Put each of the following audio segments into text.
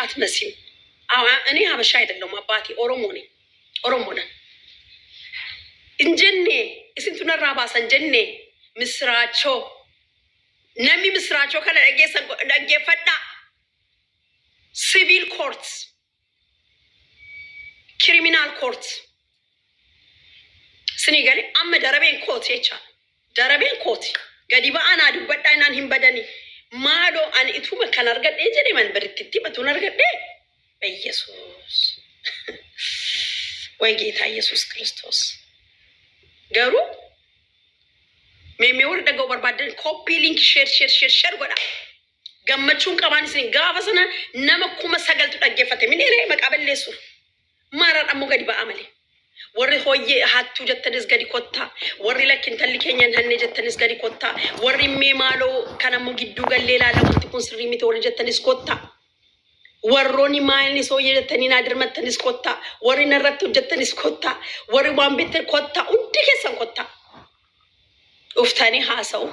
አትመሲም። እኔ ሀበሻ አይደለሁም አባቴ ኦሮሞ ነኝ። ኦሮሞ ነን እንጀኔ isintu narraa baasan jenne misiraachoo namni misiraachoo kana dhaggeessan dhaggeeffadhaa. Civil court, criminal court sinii gale amma darabeen kooti jecha darabeen kooti gadi ba'aa naa dubbadhaa inaan hin badani maaloo ani ituma kan argadhee jedhe man baritti batuun argadhee በኢየሱስ ወይ ጌታ ኢየሱስ ክርስቶስ garuu meemee warri dhaga'uu barbaadan copy link, share, share, share, share godha. Gammachuun qabaan isin gaafa sana nama 9,000tu dhaggeeffate miniree maqaa balleessuuf maaraan ammoo gadi ba'a malee. Warri hooyyee hattuu jettanis gadi kottaa. Warri lakki intalli keenya hin hanne jettanis gadi kottaa. Warri mee maaloo kan ammoo gidduu gallee ilaala wanti kun sirrii miti warri jettanis kottaa. Warroonni maalni sooyyee jettanii naa dirmattanis kottaa. Warri narratti hojjettanis kottaa. Warri waan beektan kottaa. Hundi keessan kottaa. Dhuftanii haasa'u.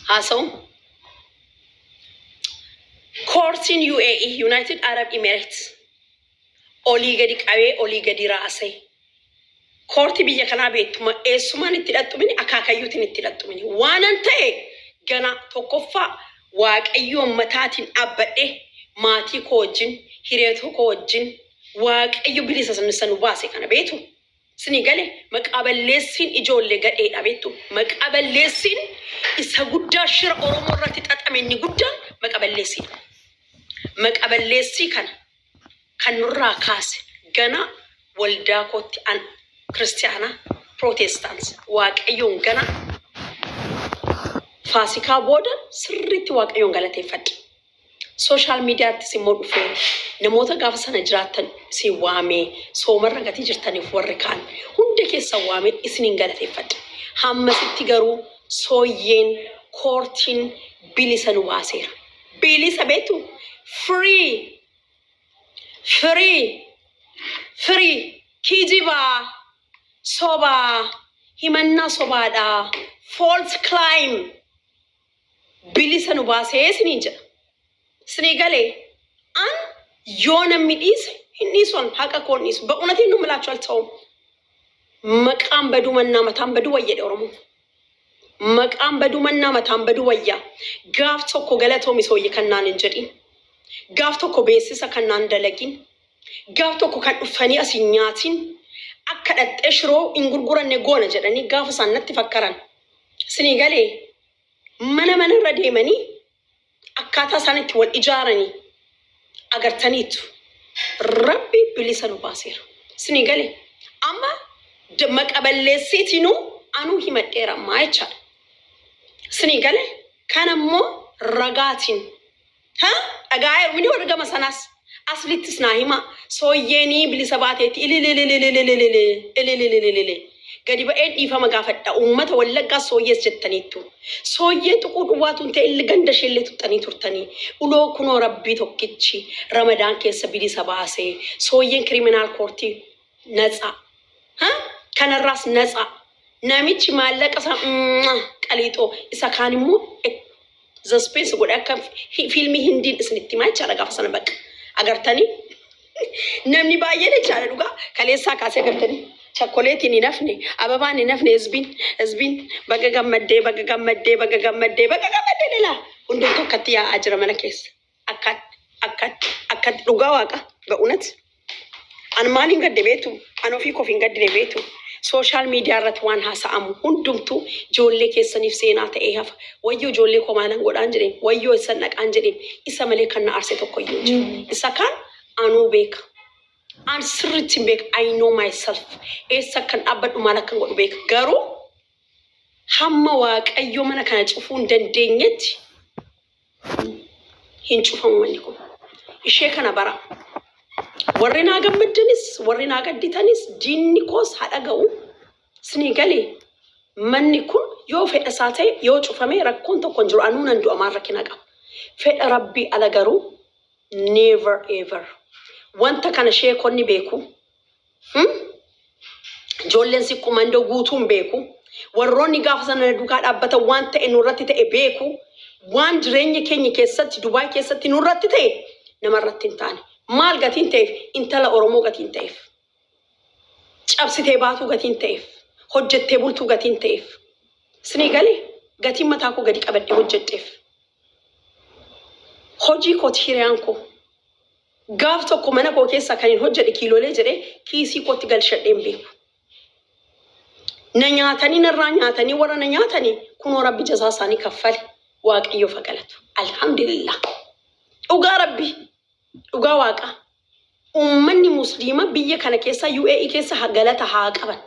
Haasa'u. Koortiin UAE, United Arab Emirates, olii gadi qabee olii gadi raasee. Koortii biyya kanaa beektuma eessumaan itti hidhattumini akaakayyuutiin itti hidhattumini. Waanan ta'e gana tokkoffaa Waaqayyoon mataatiin dhaabbadhee maatii koo wajjin hiriyoota koo wajjin Waaqayyo bilisa sana nu baase kana beektu. Isinii gale maqaa balleessiin ijoollee gadheedha beektu. Maqaa balleessiin isa guddaa shira Oromoo irratti xaxame inni guddaan maqa balleessiidha. Maqa balleessii kana kan nurraa kaase gana waldaa kootti an kiristiyaana pirootestaant Waaqayyoon gana Faasikaa booda sirriitti Waaqayyoon galateeffadha. Social miidiyaattis immoo dhufee namoota gaafa sana jiraattan isin waamee soomarra gatii jirtaniif warri kaan hunda keessan waamee isiniin galateeffadha. Hammasitti garuu sooyyeen koortiin bilisa nu baaseera. Bilisa beektu, free, free, free. Kijibaa, sobaa, himannaa sobaadhaa, false claim bilisa nu baasee isiniin jedha. Isinii galee an yoo namni dhiise hin dhiisu, an haqa koo hin dhiisu. በእውነቴን ነው የምላችሁ አልተውም። Maqaan baduu mannaa mataan baduu wayya jedhe Oromoon. Maqaan baduu mannaa mataan baduu wayya. Gaaf tokko galatoomi sooyye kan naan hin jedhin. Gaaf tokko beeksisa kan naan dalagin. Gaaf tokko kan dhufanii as hin nyaatin. Akka dhaxxee shiroo hin gurguranne goona jedhanii gaafa isaan natti fakkaran. Isinii galee mana manarra deemanii akkaataa isaan itti wal ijaaranii agartaniitu. Rabbi bilisa nu baaseera. Isinii galee amma maqa balleessiitinuu anuu himadheera ammaa jechaadha. Isinii galee kan ammoo ragaatiin ha dhagaa'eeru mini warri gama sanaas aslittis naa hima sooyyeenii bilisa baateetti ilililililililili ilililililili gadi ba'een dhiifama gaafadha uummata Wallaggaa sooyyees jettaniittu. Sooyyee tuquu duwwaatu hin ta'e ganda isheellee tuqxanii turtanii. Uloo kunoo rabbii tokkichi Ramadaan keessa bilisa baasee sooyyeen criminal koortii natsaa. Ha? Kanarraas natsaa. Namichi maallaqa isaa qaliixoo isa kaan immoo suspense godhe akka fiilmii Hindiin isinitti himaa jechaadha gaafa sana bakka. Agartanii? Namni baay'een jechaadha dhugaa kaleessaa kaasee agartanii. Chakkoleetiin hin hafne, ababaan hin hafne, hizbiin hizbiin baga gammaddee, baga gammaddee, baga gammaddee, baga gammaddee lelaa hundumtuu akkatti yaa'aa jira mana keessa. Akkatti akkatti akkatti dhugaa waaqa ba'unat. An maaliin gadde beektu? An ofii koof hin gaddine beektu? Social miidiyaa irratti waan haasa'amu hundumtuu ijoollee keessaniif seenaa ta'ee hafa. Wayyoo ijoollee koo maalan godhaan jedheen, wayyoo eessan dhaqaan jedheen isa malee kan na aarse tokko iyyuu hin jiru. Isa kaan anuu beeka. An sirriitti hin beeka. I know myself. Eessa akkan dhaabbadhu maal akkan godhu beeka. Garuu hamma Waaqayyo mana kana cufuu hin dandeenyetti hin cufamu manni kun. Ishee kana bara. Warri naa gammaddanis warri naa gadditanis diinni koos haa dhaga'u. Isinii galee manni kun yoo fedha isaa ta'e yoo cufame rakkoon tokko hin jiru. Anuu nan du'a maal rakkina qaba. Fedha Rabbii ala garuu never ever. Wanta kana sheekonni beeku. Ijoolleen siqqumandoo guutuun beeku. Warroonni gaafa sana na duukaa dhaabbatan waan ta'e nurratti ta'e beeku. Waan jireenya keenya keessatti Dubaay keessatti nurratti ta'e namarratti hin taane. Maal gatiin ta'eef? Intala Oromoo gatiin ta'eef. Cabsitee baatuu gatiin ta'eef. Hojjettee bultuu gatiin ta'eef. Isinii galee gatiin mataa koo gadi qabadhee hojjedheef. Hojii kooti hiriyaan koo. Gaaf tokko mana koo keessaa kan hin hojjedhe kiiloolee jedhee kiisii kootti galchadhee hin beeku. Na nyaatanii, narraa nyaatanii, warra na nyaatanii kunoo Rabbi jazaa isaanii kaffale. Waaqayyoof haa galatu. Alhamdulillah. Dhugaa Rabbi, dhugaa Waaqaa. Uummanni Musliima biyya kana keessa, UAE keessa, galata haa qaban.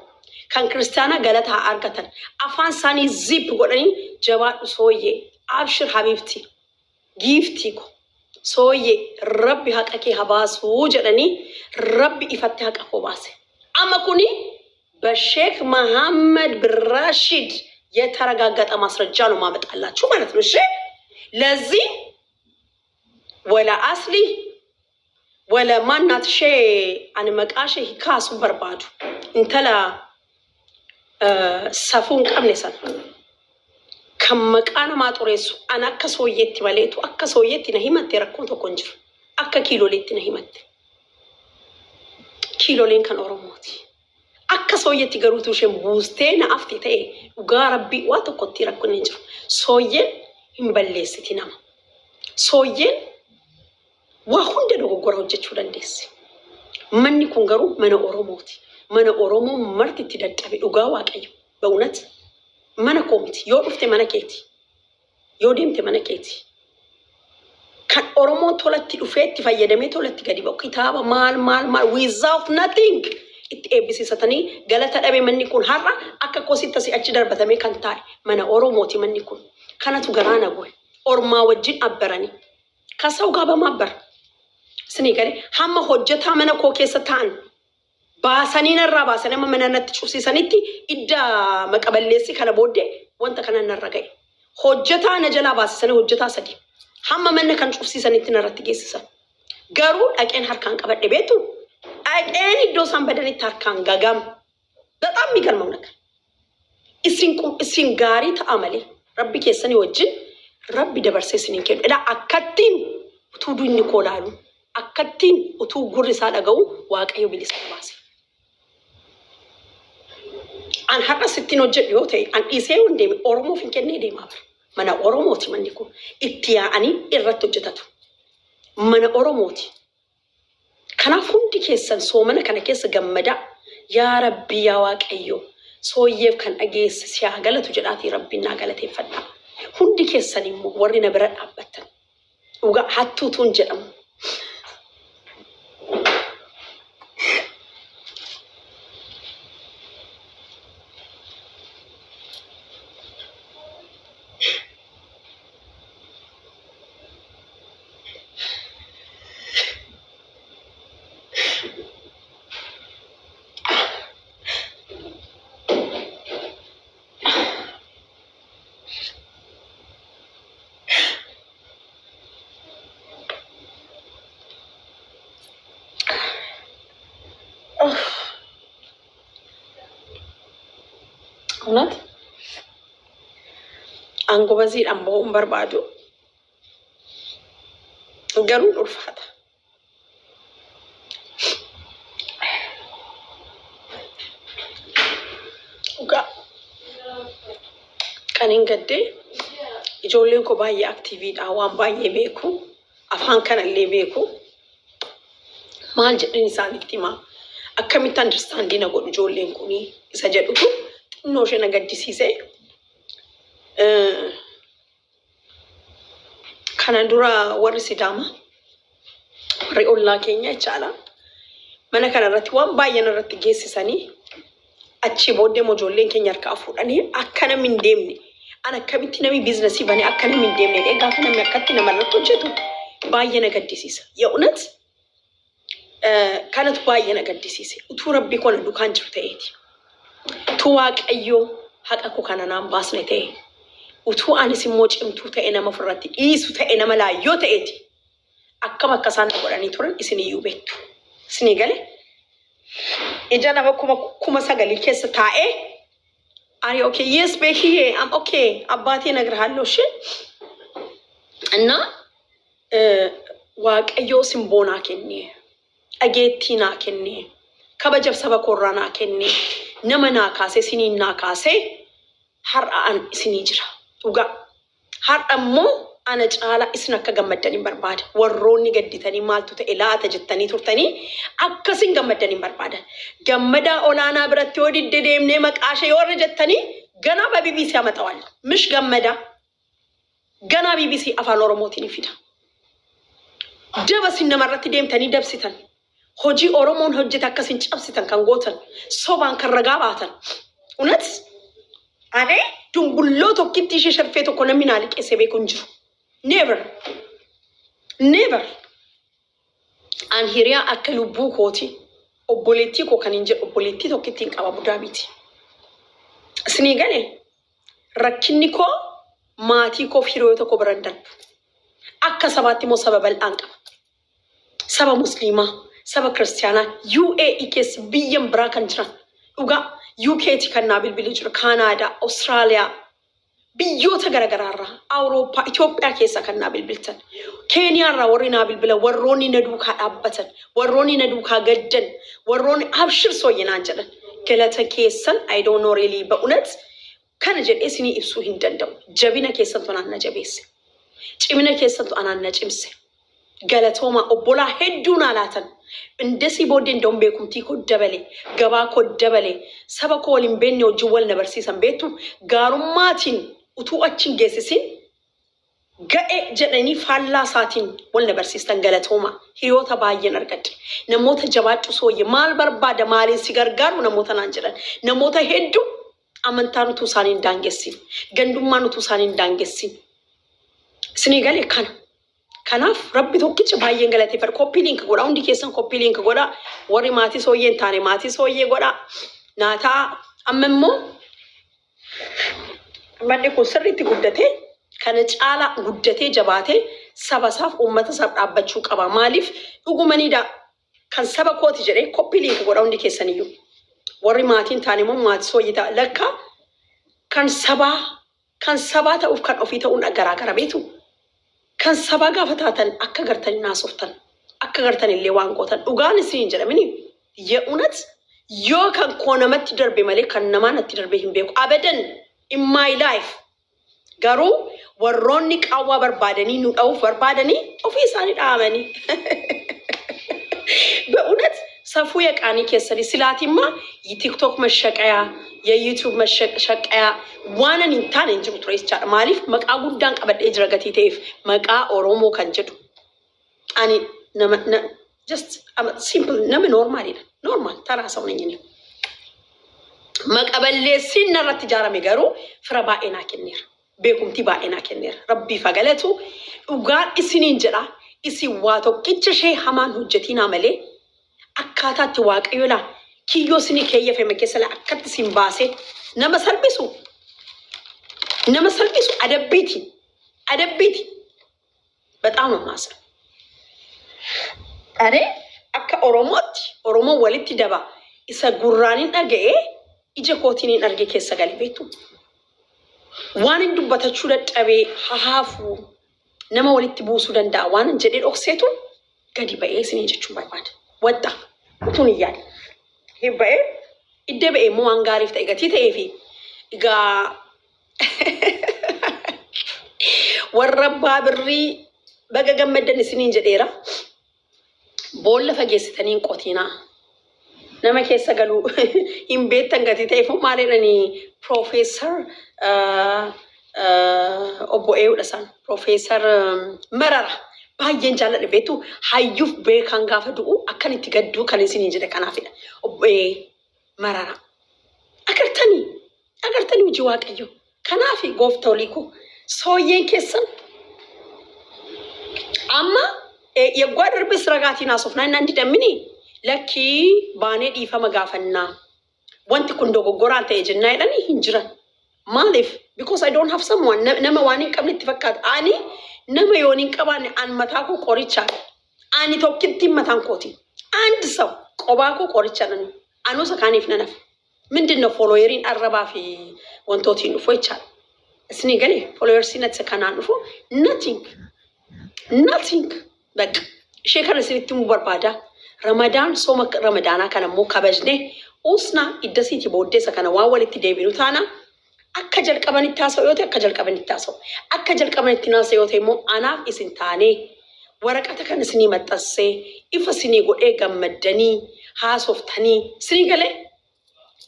Kan kiristaanaa galata haa argatan. Afaan isaanii zip godhanii, "Jabaadhu sooyyee. Abshir habibti. Giiftii ko. Sooyyee, Rabbi haqa kee haa baasuu," jedhanii Rabbi ifatti haqa koo baase. Amma kuni በሼክ መሐመድ ብን ራሺድ የተረጋገጠ ማስረጃ ነው ማመጣላችሁ ማለት ነው። እሺ፣ ለዚህ ወላ አስሊ ወለ ማናት ሼ ani maqaa ishee kaasuu barbaadu, intala safuu hin qabne sana kan maqaa namaa xureessu, an akka sooyyeetti maleetu akka sooyyeetti na himatte, rakkoon tokko hin jiru. Akka kiiloleetti na himatte. Kiiloleen kan Oromooti. Akka sooyyeetti garuutu isheen buustee na afte ta'e, dhugaa Rabbii waa tokkotti rakkoon hin jiru. Sooyyeen hin balleessiti nama. Sooyyeen waa hunda dogoggora hojjechuu dandeessi. Manni kun garuu mana Oromooti. Mana Oromoo marti itti dadhabe, dhugaa Waaqayyo. በእውነት mana koo miti. Yoo dhufte mana keeti. Yoo deemte mana keeti. Kan Oromoo tolatti dhufee itti fayyadamee tolatti gadi ba'u, kitaaba maal maal maal, without nothing itti eebbisiisatanii galata dhabe. Manni kun har'a akka kositti asii achi darbatamee kan taa'e mana Oromooti manni kun. Kanatu garaa na bu'e. Ormaa wajjin abbaranii. ከሰው ጋር በማበር isinii galee hamma hojjetaa mana koo keessa ta'an baasanii narraa baasanii amma mana natti cufsiisanitti idda maqaballeessi kana booddee wanta kana narra ga'e. Hojjetaa na jalaa baasisanii, hojjetaa sadi hamma mana kan cufsiisanitti narratti geessisan. Garuu dhaqeen harkaan qabadhe, beektu, dhaqeen iddoo isaan badanitti harkaan gagam. በጣም የሚገርመው ነገር isin isin gaarii ta'a malee Rabbi keessanii wajjin Rabbi dabarsee isin hin kennu. Ilaa, akkattiin utuu duwinni koo laalu, akkattiin utuu gurri isaa dhaga'u, Waaqayyo bilisa na baase. An har'a sittiin hojjedhu yoo ta'e, an dhiisee yoon deeme, Oromoof hin kennee deemaa bara. Mana Oromooti manni kun. Itti yaa'anii irratti hojjetatu. Mana Oromooti. Kanaaf hundi keessan soomana kana keessa gammadaa. "Yaa Rabbi, yaa Waaqayyo, sooyyeef kan dhageesse si haa galatu," jedhaatii Rabbiin naa galateeffadhaa. Hundi keessan immoo warri na bira dhaabbattan, dhugaa hattuutuun jedhamu. እውነት aangobaziidhaan ba'uu hin barbaadu. Garuu ulfaata. Dhugaa kan hin gaddee, ijoolleen koo baay'ee active dha, waan baay'ee beeku, afaan kanallee beeku. Maal jedhan isaanitti himaa, akkamitti understand na godhu ijoolleen kunii isa jedhutu xinnoo ishee na gaddisiise. Kana dura warri Sidaama, warri ollaa keenya jechaadha. Mana kana irratti waan baay'een irratti geessisanii, achii booddee immoo ijoolleen keenya harkaa fuudhanii akka namni hin deemne, an akkamitti namni business banee akka namni hin deemne jedhee gaafa namni akkatti namarratti hojjetu baay'ee na gaddisiisa. የእውነት kanatu baay'ee na gaddisiise. Utuu Rabbi koo na dukaan jiru ta'eeti. Utuu Waaqayyoo haqa koo kana naan baasne ta'e. Utuu anis immoo cimtuu ta'e, nama ofirratti dhiisu ta'e, nama laayyoo ta'eeti. Akkam akka isaan na godhanii turan isin iyyuu beektu. Isinii galee ija nama 9,000 keessa taa'ee, "Are you okay?" "Yes, ቤኪዬ, I'm okay." አባቴ እነግርሃለሁ። እሺ። እና Waaqayyoo simboo naa kenne, dhageettii naa kenne, kabaja saba koorraa naa kenne, nama naa kaase, isiniin naa kaase, har'a an isinii jira. Dhugaa. Har'a immoo ana caala isin akka gammaddan hin barbaada. Warroonni gadditanii maaltu ta'e laata jettanii turtanii akkasin gammaddan hin barbaada. Gammadaa olaanaa biratti yoo didde deemnee maqaa ishee yoo irra jettanii ganaa በቢቢሲ አመጣዋለሁ። ምሽ ገመዳ ገና ቢቢሲ afaan Oromootiin fida. Daba isin namarratti deemtanii dabsitan. Hojii Oromoon hojjete akkasin cabsitan kan gootan. Sobaan kan ragaa baatan. እውነት Ane dumbulloo tokkitti ishee sharfee tokko namni naa liqeessee beeku hin jiru. Never. Never. An hiriyaa akka lubbuu kooti. Obboleettii koo kan hin jedhu obboleettii tokkitti hin qaba, budaa miti. Isinii galee, rakkinni koo maatii koof hiriyoota tokko bira hin darbu. Akka sabaatti immoo saba bal'aan qaba. Saba Musliimaa, saba Kiristaanaa, UAE keessa, biyyan biraa kan jiran. Dhugaa, UKti kan naa bilbilee jiru, Kaanaadaa, Awustiraaliyaa, biyyoota garaagaraarraa, Awurooppaa, Itoophiyaa keessa kan naa bilbiltan. Keeniyaarraa warri naa bilbilan, warroonni na duukaa dhaabbatan, warroonni na duukaa gaddan, warroonni abshir sooyyinaan jedhan. Galata keessan, I don't know really, በእውነት kana jedhee isinii ibsuu hin danda'u. Jabina keessantu anaan na jabeesse. Cimina keessantu anaan na cimse. Galatooma, obbolaa hedduu naa laatan. Indasii booddee እንደውም beekumtii koo dabale, gabaa koo dabale, saba koo waliin beekne wajjin wal na barsiisan beektu, gaarummaatiin utuu achi hin geessisin ga'e jedhanii faallaa isaatiin wal na barsiistan, galatooma. Hiriyoota baay'een argadhe. Namoota jabaadhu sooyye, maal barbaada, maaliin si gargaaru namoota naan jedhan. Namoota hedduu amantaan utuu isaanii hin daangessin, gandummaan utuu isaanii hin daangessin. Isinii galee kana. Kanaaf Rabbi tokkicha baay'een galateeffadha. Copy link godhaa, hundi keessan copy link godhaa. Warri maatii sooyyee hin taane maatii sooyyee godhaa. Naataa amma immoo manni kun sirriitti guddatee, kana caalaa guddatee jabaatee saba isaaf uummata isaaf dhaabbachuu qaba. Maaliif dhugumaniidha kan saba kooti jedhee copy link godhaa hundi keessaniyyuu. Warri maatiin taane immoo maatii sooyyee ta'a. Lakka kan sabaa ta'uuf kan ofii ta'uun garaagara beetu. Kan sabaa gaafa taatan akka gartanii naasoftan, akka gartan illee waan gootan, dhugaan isin hin jedhamini. የእውነት yoo kan koo namatti darbe malee kan namaa natti darbe hin beeku abadan in my life. Garuu warroonni qaawwaa barbaadanii nu dha'uuf barbaadanii ofii isaanii dhahamanii. በእውነት safuu የቃኒ keessanii silaatimmaa የቲክቶክ መሸቀያ፣ የዩቲዩብ መሸቀያ waan ani hin taane hin jiru ture jechaadha. Maaliif maqaa guddaan qabadhee jira gatii ta'eef, maqaa Oromoo kan jedhu. Ani nama just simple nama normalidha. Normal taraa ሰው ነኝ እኔ። Maqa balleessiin narratti ijaarame garuu fira baay'ee naa kenneera. Beekumtii baay'ee naa kenneera. Rabbiif haa galatu, dhugaan isiniin jedha. Isin waa tokkicha ishee hamaan hojjetinaa malee akkaataatti Waaqayyo laa kiyyoo isinii keeyyafame keessa laa akkatti isin baasee nama salphisu, nama salphisu adabbiiti adabbiiti. በጣም ነው የማዝነው። እኔ akka Oromootti Oromoon walitti daba isa gurraanin dhaga'ee ija kootiin hin arge keessa gale beektu. Waan hin dubbatachuu dadhabee hahaafuu nama walitti buusuu danda'a waan hin jedhee dhokseetu gadi ba'ee isinii jechuun barbaada. Wadda utuun hin yaadne. Hin ba'ee iddoo ba'ee immoo waan gaariif ta'e gatii ta'ee fi egaa warra abbaa birrii baga gammaddan isiniin jedheera. Boolla fageessitanii hin qotinaa. Nama keessa galuu hin beektan gatii ta'eef maal jedhanii, Piroofeesar obbo Eeyuudha isaan. Piroofeesar Marara. Baay'een jaalladha beektu, hayyuuf beekan gaafa du'u akkan itti gadduu kan isiniin jedhe kanaafidha. Obbo Marara. Agartanii agartanii hojii Waaqayyo. Kanaaf gooftaa olii koo sooyyeen keessan amma yeggaa darbes ragaatiin haasofnaa inni andi dammini lakkii baanee dhiifama gaafannaa. Wanti kun dogoggoraan ta'e jennaa jedhanii hin jiran. Maaliif? Because I don't have someone. Nama waan hin qabne itti fakkaata. Ani nama yoon hin qabaanne an mataa koo qorichaa. Ani tokkittiin mataan kooti. አንድ ሰው qobaa koo qoricha nani. Anuusa kaaniif nan hafa. ምንድን ነው followeriin arrabaa fi wantootiin dhufu jechaadha. Isinii galee, followersiin achi kanaan dhufu nothing. Nothing. Bakka ishee kana isinitti himuu barbaada. Ramadaan, sooma Ramadaanaa kana immoo kabajne usna iddasiiti booddeessa kana waan walitti deebinu taana. Akka jalqabanitti haasa'u yoo ta'e, akka jalqabanitti haasa'u. Akka jalqabanitti haasa'u yoo ta'e immoo, anaaf isin taanee waraqata kan isinii maxxansee ifa isinii godhee gammaddanii haasoftanii isinii galee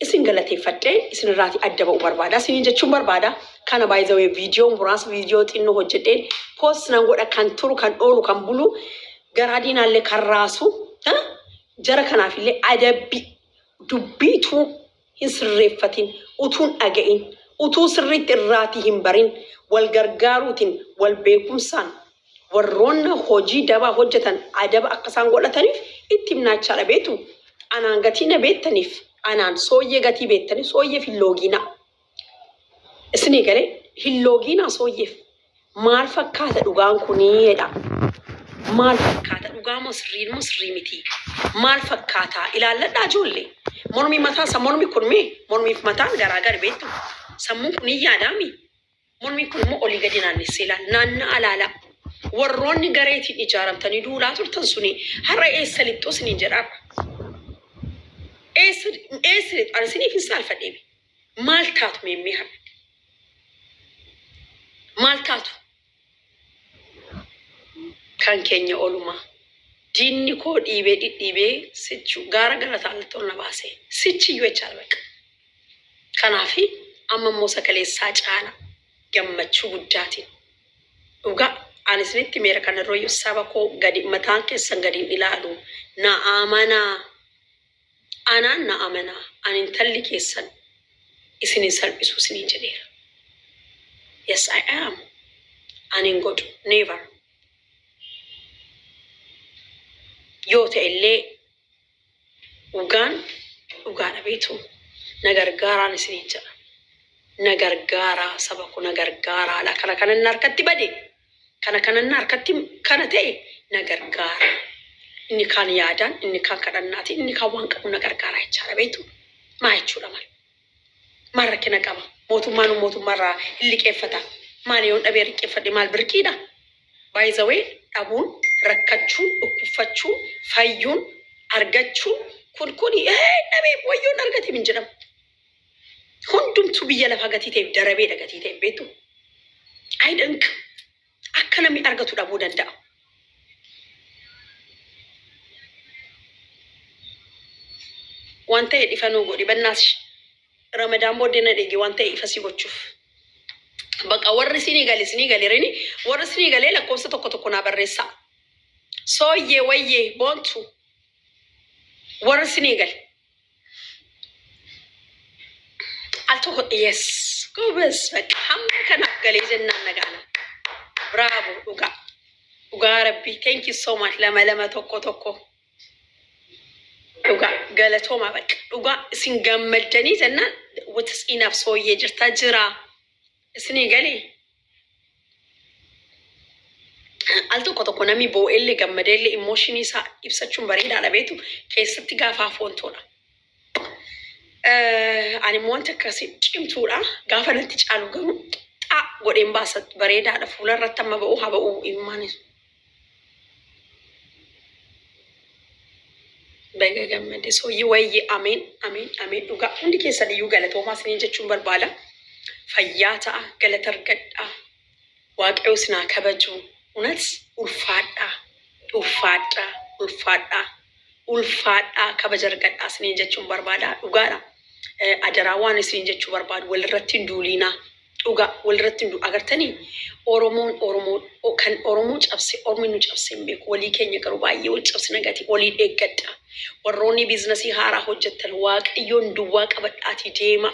isin galateeffadhee isinirraatii adda ba'uu barbaada. Isiniin jechuun barbaada. Kana baay'ee viidiyoo muraasa, viidiyoo xinnoo hojjedheen post nan godha. Kan turu, kan oolu, kan bulu, garaa diinaallee kan raasu, jara kanaafillee adabbi dubbiituu hin sirreeffatin, utuun dhaga'in, utuu sirriitti irraatii hin barin, wal gargaaruutiin, wal beekumsaan warroonni hojii dabaa hojjetan adaba akka isaan godhataniif itti himnaachaadha beetu. Anaan gatii na beektaniif, anaan sooyyee gatii beektaniif, sooyyeef hin loogiinaa. Isinii galee? Hin loogiinaa sooyyeef. Maal fakkaata dhugaan kunii jedha. Maal fakkaata? Dhugaa moo sirrii moo sirrii miti? Maal fakkaata? Ilaalladhaa ijoollee. Mormi mataa isa mormi kun mee mormiif mataan garaagari beektu. Sammuun kun hin yaadaami. Mormi kun immoo olii gadi naannessee ilaala. Naanna'a ilaala. Warroonni gareetiin ijaaramtanii duulaa turtan suni har'a eessa lixxuu isiniin jedhaa. Eessa eessa lixxu? Ani isiniif hin saalfadheemi. Maal taatu meemmee har'a? Maal taatu? Kan keenya olumaa. Diinni koo dhiibee dhidhiibee sichu gaara gara taa'atti ol na baase. Sichiyyuu jechaadha bakka. Kanaafi amma immoo sagaleessaa caala gammachuu guddaatiin. Dhugaa ani isinitti meera kana irra saba koo gadi mataan keessan gadi hin ilaalu. Na amanaa. Anaan na amanaa. Ani intalli keessan isin hin salphisu isiniin jedheera. Yes, I am. Ani hin godhu. Never. Yoo ta'e illee dhugaan dhugaadha beektu. Na gargaaraan isiniin jedha. Na gargaaraa, saba ko, na gargaaraadha. Kana kana inni harkatti bade. Kana kana inni harkatti kana ta'e, na gargaara. Inni kaan yaadaan, inni kaan kadhannaatiin, inni kaan waan qabu na gargaaraa jechaadha beektu. Maa jechuudha maal? Maal rakkina qaba? Mootummaan mootummaarraa hin liqeeffata. Maal yoon dhabee liqeeffadhe maal birqiidha? By the way, dhabuun, rakkachuun, dhukkubfachuun, fayyuun, argachuun kun kun dhabee wayyoon argate min jedhamu. Hundumtuu biyya lafaa gatii ta'eef darabeedha gatii ta'eef beektu. Ayi, akka namni argatu dhabuu danda'a. Waan ta'e dhifanuu godhi bannaas Ramadaan booddee na dheege waan ta'e ifa si gochuuf. Bakka warri isinii gale isinii galeerini, warri isinii galee lakkoofsa tokko tokko naa barreessaa. Sooyyee wayyee boontu, warri isinii gale. Al tokko, yes, goobas, bakka hamma kanaaf galee jennaan nagaana. Bravo, dhugaa. Dhugaa rabbii, thank you so much. Lama lama, tokko tokko. Dhugaa galatoomaa, bakka dhugaa isin gammaddanii jennaan what is enough. Sooyyee jirtaa jira isinii galee. Al tokko tokko namni boo'ellee gammadeellee emotion isaa ibsachuun bareedaadha beektu, keessatti gaafa hafoontoodha. Ani immoo wanta akkasii cimtuudha. Gaafa natti caalu garuu xaa godheen baasa, bareedaadha. Fuula irratti amma ba'uu haa ba'uu imimmaan. Baga gammade sooyyii wayyi, ameen ameen ameen. Dhugaa hundi keessan iyyuu galatoomaa isiniin jechuun barbaada. Fayyaa ta'a, galata argadhaa. Waaqayyo isin haa kabaju. Unas ulfaadhaa, ulfaadhaa, ulfaadhaa, ulfaadhaa, kabaja argadhaa isiniin jechuun barbaada. Dhugaadha. Adaraa waan isiniin jechuu barbaadu, walirratti hin duuliinaa. Dhugaa walirratti hin agartanii Oromoon Oromoo kan Oromoo cabse Ormi nu cabse hin beeku. Walii keenya garuu baay'ee wal cabsina gati walii eeggadha. Warroonni business haaraa hojjettan Waaqayyoon duwwaa qabadhaatii deema.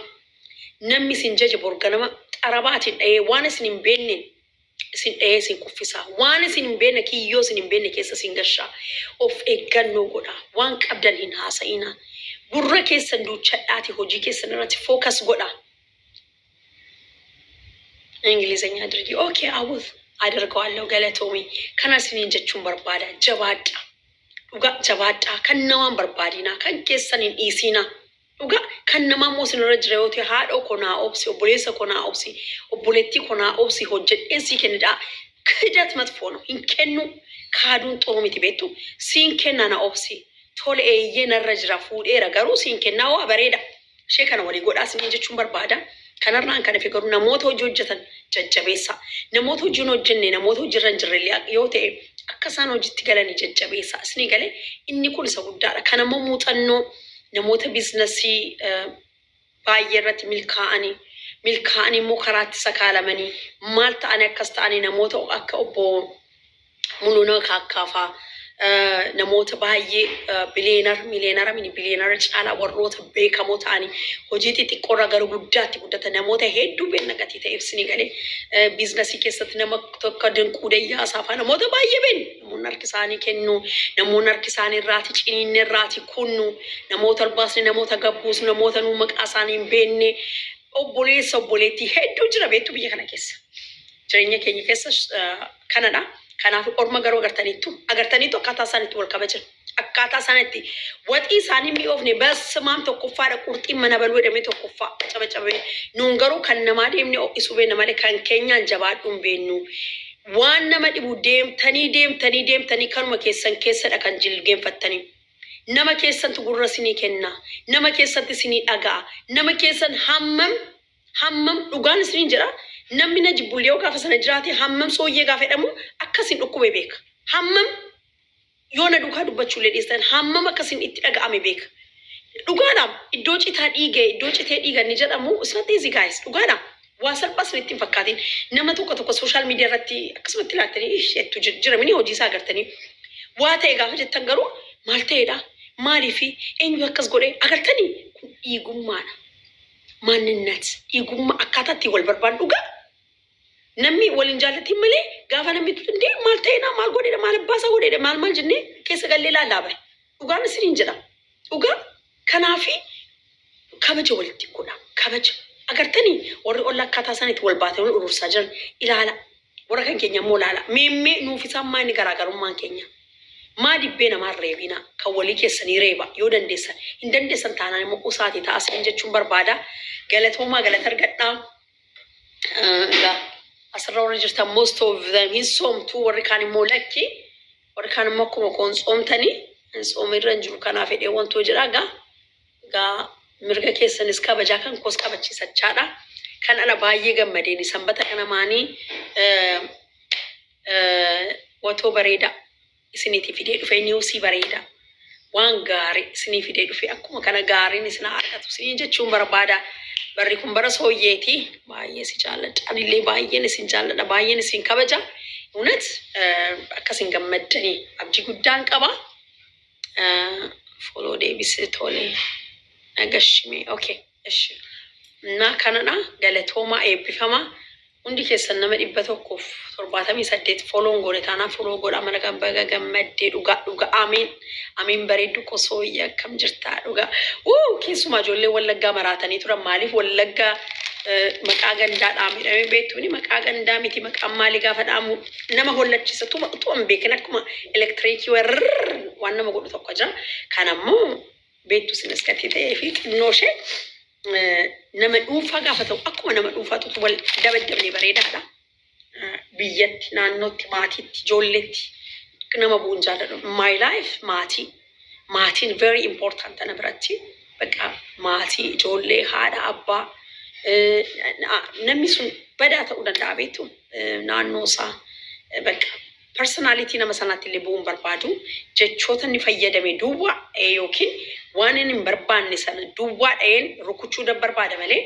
Namni isin jaje borganama xarabaatiin dha'ee waan isin hin beekneen isin dha'ee isin kuffisaa. Waan isin hin beekne, kiyyoo isin hin beekne keessa isin gashaa. Of eeggannoo godha. Waan qabdan hin haasa'inaa. Gurra keessan duuchadhaati hojii keessan irratti focus godha. እንግሊዝኛ አድርጊ። Okay, አውል አደርገዋለሁ። Galatoomi. Kana isiniin jechuun barbaada. Jabaadha. Dhugaa jabaadha. Kan namaan barbaadinaa. Kan keessan hin dhiisinaa. Dhugaa kan namaa immoo isinirra jira yoo ta'e, haadha koo naa obsi, obboleessa koo naa obsi, obboleettii koo naa obsi, hojjedheen sii kennidha. ክህደት መጥፎ ነው። Hin kennu kaaduun ጥሩ miti, beektu. Siin kenna, na obsi. Tole, eeyyee, narra jira, fuudheera, garuu siin kennaa, waa bareeda. Ishee kana walii godhaa isiniin jechuun barbaada. Kanarraan kan hafe garuu namoota hojii hojjetan jajjabeessa. Namoota hojii hin hojjenne, namoota hojiirra hin jirre illee yoo ta'e, akka isaan hojiitti galanii jajjabeessa. Isinii galee? Inni kun isa guddaadha. Kanammoo muuxannoo namoota biizinasii baay'ee irratti milkaa'anii, milkaa'anii immoo karaatti sakaalamanii, maal ta'anii, akkas ta'anii, namoota akka obbo Muluunaa Kaakkaafaa, namoota baay'ee billionaire, millionaire mini billionaire caalaa warroota beekamoo ta'anii hojii xixiqqoorraa gara guddaatti guddatan namoota hedduu beekna gatii ta'eef. Isinii galee? Biizinasii keessatti nama tokko Dinquu Dayyaasaa fa'aa namoota baay'ee beekna. Namoonni harki isaanii kennu, namoonni harki isaanii irraati ciniinne, irraati kunnu, namoota ol baasne, namoota gabbuusnu, namoota nuu maqaa isaanii hin beekne, obboleessa obboleettii hedduu jira, beektu, biyya kana keessa. Jireenya keenya keessa kanadha. Kanaaf orma garuu agartaniittu akkaataa isaan itti wal kabajan. Akkaataa isaan itti waxii isaanii mi'oofne basmaam tokkoffaadha, qurxiin mana baluu jedhamee tokkoffaa cabacabee. Nuun garuu kan namaa deemne ho'isuu beekna malee kan keenyaan jabaadhuu hin beeknu. Waan nama dhibu, deemtanii deemtanii deemtanii kanuma keessan keessadha kan jilgeenfattanii. Nama keessantu gurra isinii kenna. Nama keessatti isinii dhaga'a. Nama keessan hammam hammam dhugaan isiniin jedha. Namni na jibbullee yoo gaafa sana jiraate, hammam sooyyee gaafa jedhamu akkasin dhukkube beeka. Hammam yoo na duukaa dubbachuullee dhiistan, hammam akkasin itti dhaga'ame beeka. Dhugaadhaam, iddoo citaa dhiigee, iddoo citee dhiigan ni jedhamu, it's not easy, guys, dhugaadhaam. Waa salphaas itti hin fakkaatin. Nama tokko tokko social media irratti akkasumatti ilaaltanii isheettu jira mini, hojii isaa agartanii. Waa ta'e gaafa jettan garuu maal ta'edha? Maaliifi eenyu akkas godhee agartanii, kun dhiigummaadha. ማንነት dhiigummaa akkaataa ittiin wal barbaadu dhugaa. Namni waliin jaallatiin malee gaafa namni tutu maal ta'edha, maal godhedha, maal abbaasaa godhedha, maal maal jennee keessa gallee ilaallaa bare. Dhugaan isiniin jedha. Dhugaa kanaafi kabaja walitti godha. Kabaja. Agartanii, warri olla akkaataa isaaniitti wal baatanii urursaa jiran ilaala. Warra kan keenya immoo ilaala. Meemmee nuuf isaan maa inni garaagarummaan keenya? Maa dibbee namaan reebina? Kan walii keessanii reeba yoo dandeessan. Hin dandeessan taanaan immoo usaatii ta'a isin jechuun barbaada. Galatoomaa, galata argadhaa. Egaa asirra warri jirtan, most of them hin soomtu, warri kaan immoo lakki, warri kaan immoo akkuma koon soomtanii hin soomirra hin jiru, kanaaf fedhee wantoo jedha. Egaa mirga keessanis kabajaa, kan koos kabachiisachaadha. Kan ala baay'ee gammadeen sanbata kana maanii watoo bareedaa isiniitii fidee dhufe, newsii bareedaa, waan gaarii isinii fidee dhufe. Akkuma kana gaariin isin argatu isinii jechuun barbaada. Barri kun bara sooyyeeti. Baay'ee si jaalladha. Anillee baay'een isin jaalladha. Baay'een isin kabaja. እውነት akkasin gammaddanii abdii guddaan qaba. Follow deebisee, tole. Nagashime. Okay. እሺ. እና kanadha, galatoomaa, eebbifamaa. Hundi keessan nama 178 follown godhe taanaan follow godha. Mana kan baga gammaddee, dhugaa dhugaa, ameen ameen. Bareeddu kosooyya, akkam jirtaa? Dhugaa wuu, keessumaa ijoollee Wallaggaa maraatanii turan. Maaliif Wallaggaa maqaa gandaa dhaamidhamee beektuuni? Maqaa gandaa miti, maqaan maalii gaafa dhaamu nama hollachiisa, tuma utuma hin beekin akkuma elektiriikii warra waan nama godhu tokko jira. Kan ammoo beektu sinis gatii ta'ee fi xinnoo ishee nama dhuunfaa gaafa ta'u, akkuma nama dhuunfaatu wal dabaddabnee bareedaadha. Biyyatti, naannootti, maatiitti, ijoolleetti nama bu'uun jaalladhu. My life maatii. Maatiin very important ana biratti. Bakka maatii, ijoollee, haadha, abbaa. Namni sun badaa ta'uu danda'a, beektu, naannoo isaa. Bakka personality nama sanaatti illee bu'uun barbaadu, jechoota inni fayyadame duwwaa yookiin waan inni hin barbaanne sana duwwaa dha'een rukuchuu barbaada malee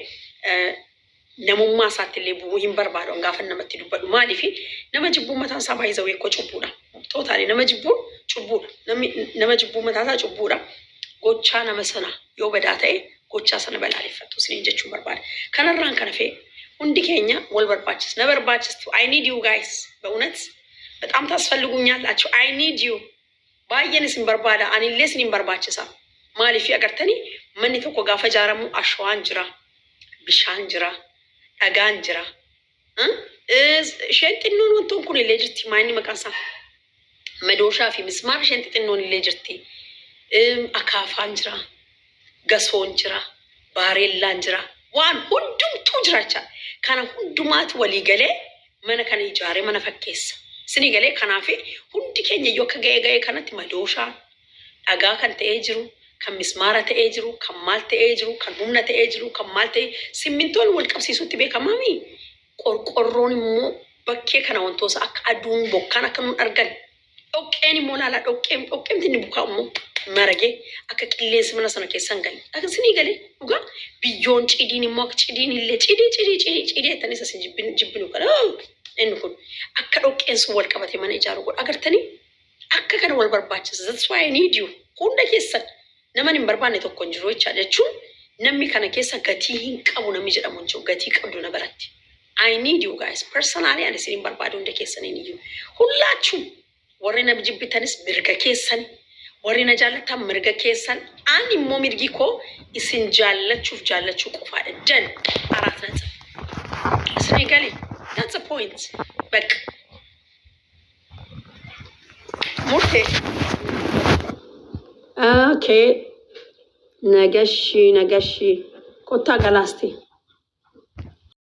namummaa isaatti illee bu'uu hin barbaadu gaafa namatti dubbadhu. Maaliif nama jibbuun mataan isaa baay'ee zawee cubbuudha. Totally, nama jibbuun cubbuudha. Namni nama jibbuun mataan isaa cubbuudha. Gochaa nama sana yoo badaa ta'e, gochaa sana balaaleffattu isiniin jechuun barbaada. Kanarraan kana fe'e hundi keenya wal barbaachis, na barbaachistu. I need you guys. በእውነት በጣም ታስፈልጉኛላችሁ። I need you. Baay'een isin barbaada, anillee isinin barbaachisa. Maaliif agartanii, manni tokko gaafa ijaaramu ashawaan jira, bishaan jira, dhagaan jira. Isheen xinnoon wantoon kun illee jirti. Maanni maqaan isaa madooshaa fi mismaar isheen xixinnoon illee jirti. Akaafaan jira, gasoon jira, baareellaan jira, waan hundumtuu jira jecha. Kana hundumaatu walii galee Mana kana ijaaree mana fakkeessa. Isinii galee? Kanaaf hundi keenya iyyuu akka ga'ee ga'ee kanatti madooshaa, dhagaa kan ta'ee jiru, kan mismaara ta'ee jiru, kan maal ta'ee jiru, kan humna ta'ee jiru, kan maal ta'ee simmintoon wal qabsiisutti beekamaami. Qorqorroon immoo bakkee kana wantoota akka aduun bokkaan akka nun argan. Dhoqqeen immoo laalaa, dhoqqeen dhoqqeemti inni bukaa immoo maragee akka qilleensi mana sana keessa hin galle. Isinii galee? Dhugaa biyyoon cidiin immoo akka cidiin illee cidii cidii cidii cidii jettanii isa jibbinu kana inni kun akka dhoqqeen sun wal qabate mana ijaaru godha. Agartanii, akka kana wal barbaachisa. That's why I need you. Hunda keessan nama hin barbaanne tokko hin jiru jecha jechuun namni kana keessa gatii hin qabu namni jedhamu hin jiru. Gatii qabdu na biratti. I need you guys. Personally ani isin hin barbaadu hunda keessaniin iyyuu. Hullaachuu warri na jibbitanis mirga keessan, warri na jaallattan mirga keessan. Ani immoo mirgi koo isin jaallachuuf jaallachuu qofaadha. Dan 4 ነጥብ። Isinii galee? That's the point. በቃ murtee. Okay. Nagashi, nagashi. Kottaa galaasti.